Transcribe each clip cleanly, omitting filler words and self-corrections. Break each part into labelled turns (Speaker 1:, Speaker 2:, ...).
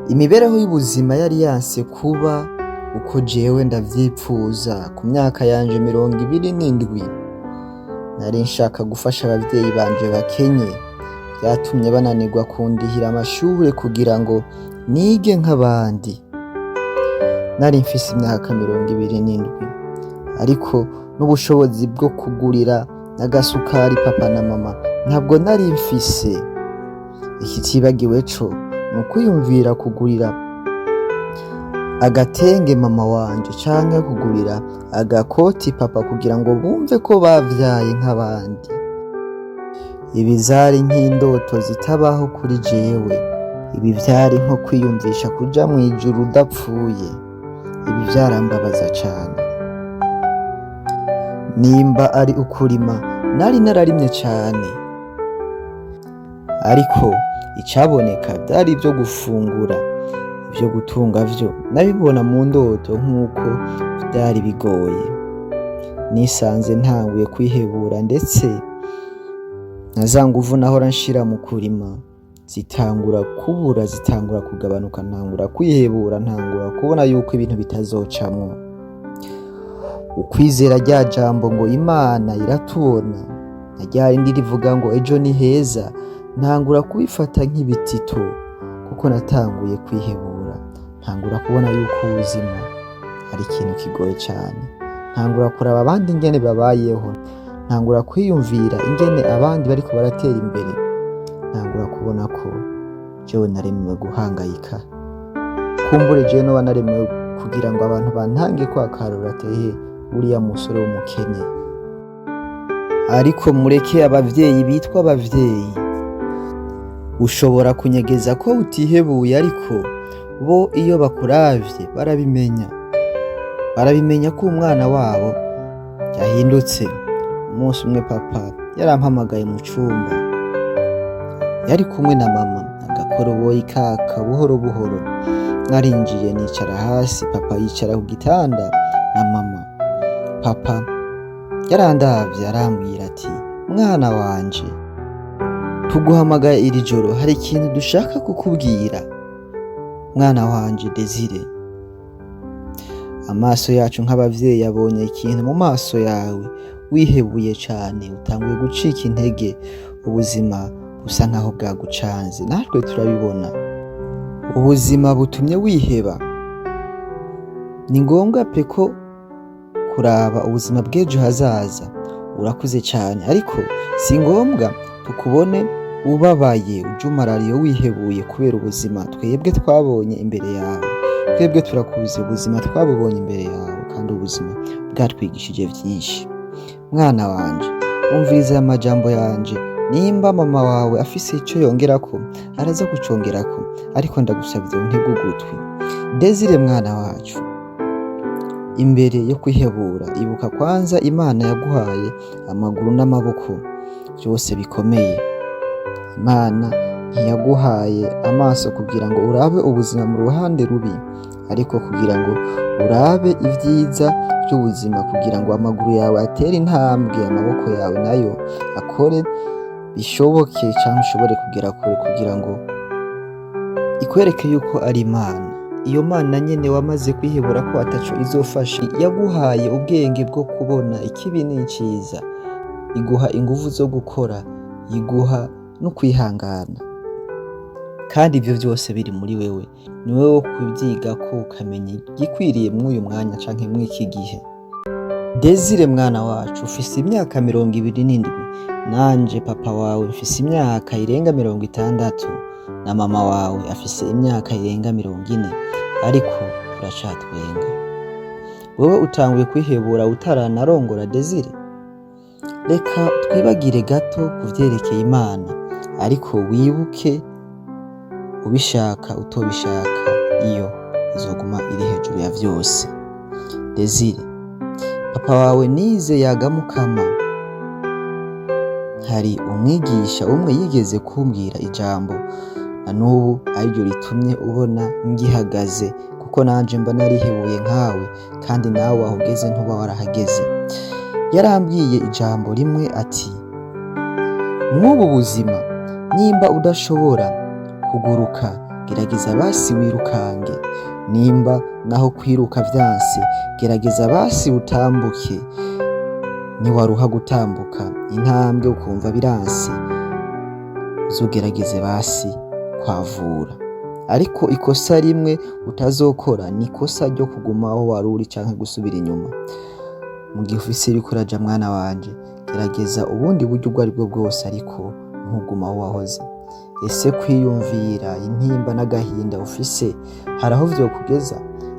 Speaker 1: Imibereho y'ubuzima yari yanse kuba uko jewe ndavyipfuza. Ku myaka yanje 27 nari nshaka gufasha abavyeyi banje bakenye, vyatumye bananirwa kundihira amashure kugira ngo nige nk'abandi. Nari mfise imyaka 27, ariko n'ubushobozi bwo kugurira n'agasukari papa na mama ntabwo nari mfise. Ikitibagiwe co ni ukwiyumvira kugurira agatenge mama wanje canke kugurira agakoti papa kugira ngo bumve ko bavyaye nk'abandi. Ibi zari nk'indoto zitabaho kuri jewe. Ibi vyari nko kwiyumvisha kuja mw'ijuru udapfuye. Ibi vyarambabaza cane. Nimba ari ukurima, nari nararimye cane, ariko icaboneka vyari ivyo gufungura. Ivyo gutunga vyo nabibona mu ndoto nk'uko vyari bigoye. Nisanze ntanguye kwihebura, ndetse na za nguvu nahora nshira mu kurima zitangura kubura, zitangura kugabanuka. Ntangura kwihebura, ntangura kubona yuko ibintu bitazocamwo. Ukwizera rya jambo ngo Imana iratubona na rya rindi rivuga ngo ejo ni heza, ntangura kubifata nk'ibitito, kuko natanguye kwihebura. Ntangura kubona yuko ubuzima ari ikintu kigoye cane. Ntangura kuraba abandi ingene babayeho, ntangura kwiyumvira ingene abandi bariko baratera imbere. Ntangura kubona ko jewe naremewe guhangayika. Kumbure jewe noba naremewe kugira ngo abantu bantange ko akarorero, atehe uriya musore w'umukene. Ariko mureke abavyeyi bitwa abavyeyi. Ushobora kunyegeza ko utihebuye, ariko bo iyo bakuravye barabimenya, barabimenya ko umwana wabo yahindutse. Umunsi umwe papa yarampamagaye mu cumba, yari kumwe na mama, agakoroboyi kaka buhoro buhoro. Narinjiye nicara hasi, papa yicara ku gitanda na mama. Papa yarandavye arambwira ati: "Mwana wanje, tuguhamagaye iri joro, hari ikintu dushaka kukubwira. Mwana wanje Desire, amaso yacu nk'abavyeyi yabonye ikintu mu maso yawe. Wihebuye cane, utanguye gucika intege, ubuzima busa nkaho bwagucanze. Natwe turabibona, ubuzima butumye wiheba. Ni ngombwa pe ko kuraba ubuzima bw'ejo hazaza. Urakuze cane, ariko si ngombwa tukubone ubabaye, ujumarariye, wihebuye kubera ubuzima twebwe twabonye imbere yawe. Twebwe turakuzi, ubuzima twabubonye imbere yawe, kandi ubuzima bwatwigishije vyinshi. Mwana wanje, umviriza aya majambo yanje. Nimba mama wawe afise ico yongerako, araza kucongerako, ariko ndagusavye untege ugutwi. Desire mwana wacu, imbere yo kwihebura, ibuka kwanza Imana yaguhaye amaguru n'amaboko vyose bikomeye. Imana ntiyaguhaye amaso kugira ngo urabe ubuzima mu ruhande rubi, ariko kugira ngo urabe ivyiza vy'ubuzima, kugira ngo amaguru yawe atere intambwe, amaboko yawe nayo akore bishoboke canke ushobore kugera kure, kugira ngo ikwereke yuko ari Imana. Iyo Mana nyene wamaze kwihebura ko ataco izofasha, yaguhaye ubwenge bwo kubona ikibi n'iciza, iguha inguvu zo gukora, iguha no kwihangana, kandi ivyo vyose biri muri wewe. Ni wewe wo kuvyigako, ukamenya igikwiriye mw'uyu mwanya canke mw'iki gihe. Desire mwana wacu, ufise imyaka 27, nanje papa wawe mfise imyaka irenga 60, na mama wawe afise imyaka irenga 40, ariko turacatwenga. Wewe utanguye kwihebura utaranarongora. Desire, reka twibagire gato kuvyerekeye Imana, ariko wibuke, ubishaka utobishaka, iyo izoguma iri hejuru ya vyose. Desire, papa wawe nize yagamukama. Hari umwigisha umwe yigeze kumbwira ijambo na n'ubu ariryo ritumye ubona ngihagaze, kuko nanje mba narihebuye nkawe, kandi nawe aho ugeze ntuba warahageze. Yarambwiye ijambo rimwe ati: "Mw'ubu buzima, nimba udashobora kuguruka, Gerageza basi wirukange. Nimba naho kwiruka vyanse, gerageza basi utambuke. Niwaruha gutambuka intambwe ukumva biranse, uzogerageze basi kwavura. Ariko ikosa rimwe utazokora ni ikosa ryo kuguma aho wari uri canke gusubira inyuma. Mu gihe ufise iriko uraja, mwana wanje, gerageza ubundi buryo ubwo aribwo bwose, ariko ntugume aho wahoze. Ese kwiyumvira intimba n'agahinda ufise hari aho vyokugeza?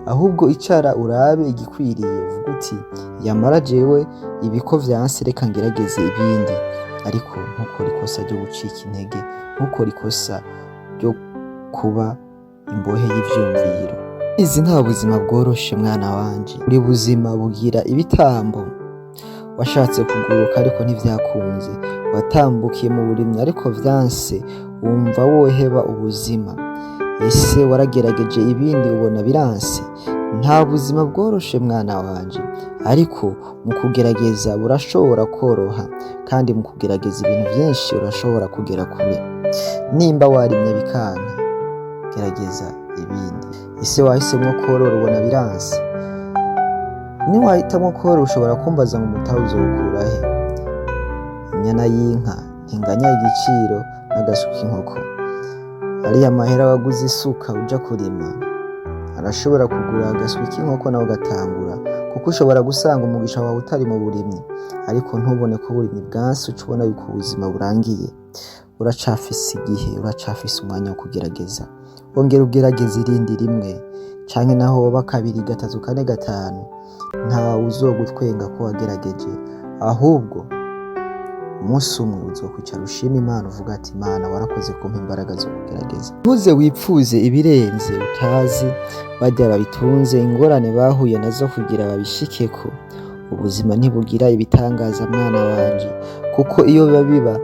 Speaker 1: Ahubwo icara urabe igikwiriye, uvuge uti: "Yamara jewe ibi ko vyanse, reka ngerageze ibindi." Ariko ntukore ikosa ryo gucika intege, ntukore ikosa ryo kuba imbohe y'ivyumviro. Izi nta buzima bworoshe, mwana wanje. Buri buzima bugira ibitambo. Washatse kuguruka ariko ntivyakunze, watambukiye mu burimyi ariko vyanse, wumva woheba ubuzima. Ese waragerageje ibindi ubona biranse? Nta buzima bworoshe, mwana wanje, ariko mu kugerageza burashobora koroha, kandi mu kugerageza ibintu vyinshi urashobora kugera kure. Nimba warimye bikanka, gerageza ibindi. Ese wahisemwo korora ubona biranse? Niwahitamwo korora, ushobora kumbaza ngo: "Umutahe uzowukura he?" Inyana y'inka ntinganya igiciro n'agaswi k'inkoko. Ariya mahera waguze isuka uja kurima arashobora kugura agaswi k'inkoko nawe ugatangura, kuko ushobora gusanga umugisha wawe utari mu burimyi, ariko ntubone ko uburimyi bwanse uca ubona yuko ubuzima burangiye. Uracafise igihe, uracafise umwanya wo kugerageza. Wongera ugerageze irindi rimwe, canke naho woba kabiri, gatatu, kane, gatanu, ntawe uzogutwenga ko wagerageje. Ahubwo umunsi umwe uzokwicara ushima Imana, uvuga ati: "Imana, warakoze kumpa imbaraga zo kugerageza." Ntuze wipfuze ibirenze utazi barya babitunze ingorane bahuye nazo kugira babishikeko. Ubuzima ntibugira ibitangaza, mwana wanje, kuko iyo biba biba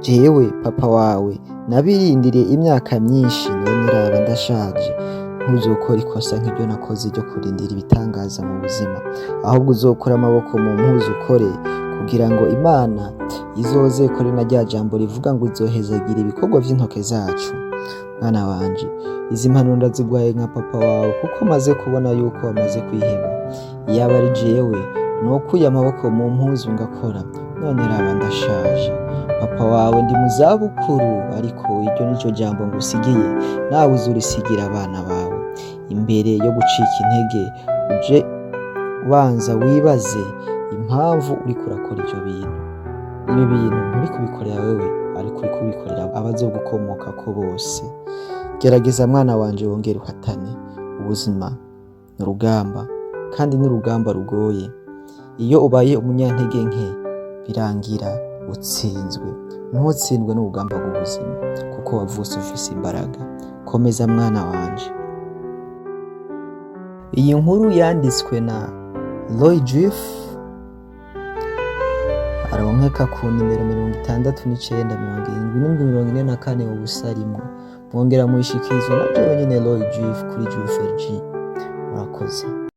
Speaker 1: jewe papa wawe nabirindiriye imyaka myinshi, none raba ndashaje. Ntuzokora ikosa nk'iryo nakoze ryo kurindira ibitangaza mu buzima, ahubwo uzokura amaboko mu mpuzu ukore, kugira ngo Imana izoze ikore na rya jambo rivuga ngo izohezagira ibikorwa vy'intoke zacu. Mwana wanje, izi mpanuro ndaziguhaye nka papa wawe, kuko maze kubona yuko wamaze kwiheba. Iyaba ari jewe, nokuye amaboko mu mpuzu ngakora, none raba ndashaje. Papa wawe ndi mu zabukuru, ariko iryo nico jambo ngusigiye, nawe uzurisigira abana bawe. Imbere yo gucika intege, uje ubanza wibaze impamvu uriko urakora ivyo bintu. Ibi bintu nturi kubikorera wewe, ariko uri kubikorera abazogukomokako bose. Gerageza, mwana wanje, wongere uhatane. Ubuzima ni urugamba, kandi ni urugamba rugoye. Iyo ubaye umunyantege nke, birangira utsinzwe. Ntutsindwe n'urugamba rw'ubuzima, kuko wavutse ufise imbaraga. Komeza, mwana wanje. Iyi nkuru yanditswe na Roy Juif, aronkeka ku nimero 69 77 44 0 1. Mwongera muyishikirizwa na jewe nyene Roy Juif kuri Juif LG. Murakoze.